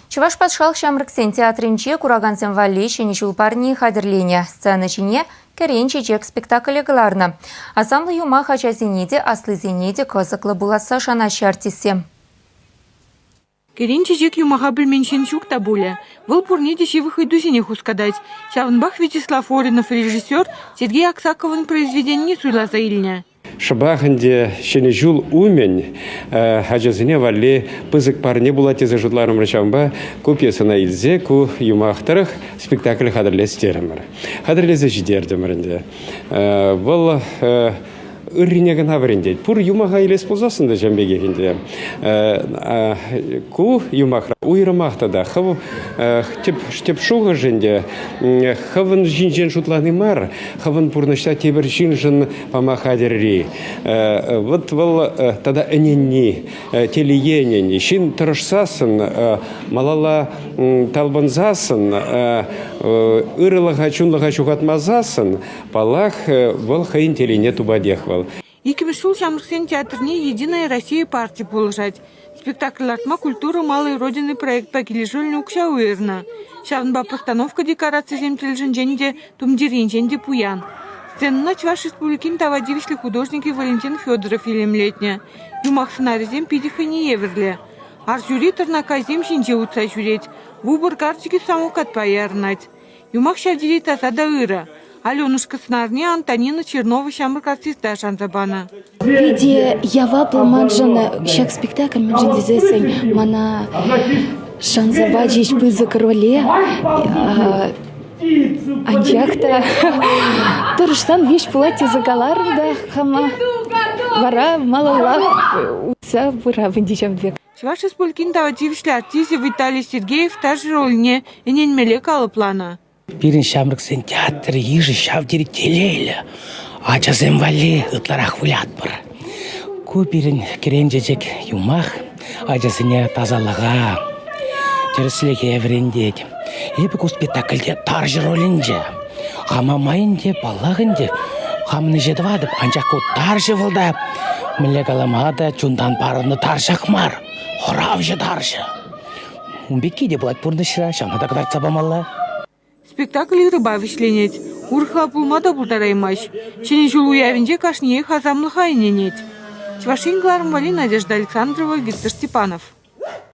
Чӑваш патшалӑх ҫамрӑксен театрӗнче куракансем валли Ҫӗнӗ ҫул парни хатӗрленӗ. Сцена ҫине «Кӗрен чечек» спектакле кӑларнӑ. Асамлӑ юмах ачасене те, аслисене те кӑсӑклӑ пуласса шанаҫҫӗ артистсем. Кӗрен чечек юмаха пӗлмен ҫын ҫук та пулӗ. Вӑл пурне те ҫывӑх ыйтусене хускатать. Ҫавӑнпах Вячеслав Оринов режиссер Сергей Аксаковӑн произведенине суйласа илнӗ. Шӑпах ӗнтӗ Ҫӗнӗ ҫул умӗн ачасене валли пысӑк парне пулать тесе шутларӑмӑр. Ҫавӑнпа ку пьесӑна илсе ку юмах тӑрӑх спектакль хатӗрлес терӗмӗр. Хатӗрлесе ҫитертӗмӗр ӗнтӗ. Вӑл ыррине кӑна вӗрентет. Пур юмаха илес пулсассӑн та ҫавӑн пекех ӗнтӗ. Ку юмахра уйрӑмах тата хӑв тӗп, тӗп шухӑш ӗнтӗ хӑвӑн ҫинчен шутлани мар, хӑвӑн пурнӑҫра тепӗр ҫыншӑн пама хатӗрри. Вот вӑл тата ӗненни, телее ӗненни. Ҫын тӑрӑшсассӑн, малалла талпӑнсассӑн, ырӑлӑха, чунлӑха ҫухатмасассӑн, паллах, вӑл хӑйӗн телейне тупатех вӑл. Иккӗмӗш ҫул ҫамрӑксен театрне «Единая Россия» парти пулӑшать. Спектакль лартма «Культура малой Родины» проектпа килӗшӳллӗн укҫа уйӑрнӑ. Ҫавӑнпа постановка декорацисем тӗлӗшӗнчен те, тумтир енчен те пуян. Сценӑна Чӑваш Республикин тава тивӗҫлӗ художникӗ Валентин Федоров илемлетнӗ. Юмах сӑнарӗсем питӗ хӑйне евӗрлӗ. Арҫури тӑрнаккайсем ҫинче утса ҫӳрет, вупӑр карчӑкӗ самокатпа ярӑнать. Юмах ҫав тери таса та ырӑ. Аленушка сӑнарне Антонина Чернова ҫамрӑк артиста шанса панӑ. Питӗ яваплӑ маншӑн ҫак спектакль, мӗншӗн тесессӗн мана шанса пачӗҫ пысӑк роле. Анчах та тӑрӑшсан веҫ пулать тесе каларӑм та хама. Вара малалла утса пырап ӗнтӗ ҫав пек. Чӑваш Республикин тава тивӗҫлӗ артисчӗ Виталий Сергеев ташӑ рольне ӗненмелле калӑпланӑ. Пирӗн ҫамрӑксен театр йышӗ ҫав тери телейлӗ. Ачасем валли ытларах вылятпӑр. Ку пирӗн кӗрен чечек юмах ачасене тасалӑха, тӗрӗслӗхе вӗрентет. Эпӗ ку спектакльте тарҫӑ ролӗнче. Хама май ӗнтӗ, паллах ӗнтӗ, хамӑн ӗҫе тӑватӑп, анчах ку тарҫӑ вӑл та, мӗнле калама та, чунтан парӑннӑ тарҫах мар, хӑравҫӑ тарҫӑ. Ун пекки те пулать пурнӑҫра, ҫавна та кӑтартса памалла. Спектакль ырӑпа вӗҫленет. Урӑхла пулма та пултараймасть. Ҫӗнӗ ҫул уявӗнче кашниех асамлӑха ӗненет. Чӑваш Ен кӑларӑм валли Надежда Александрова, Виктор Степанов.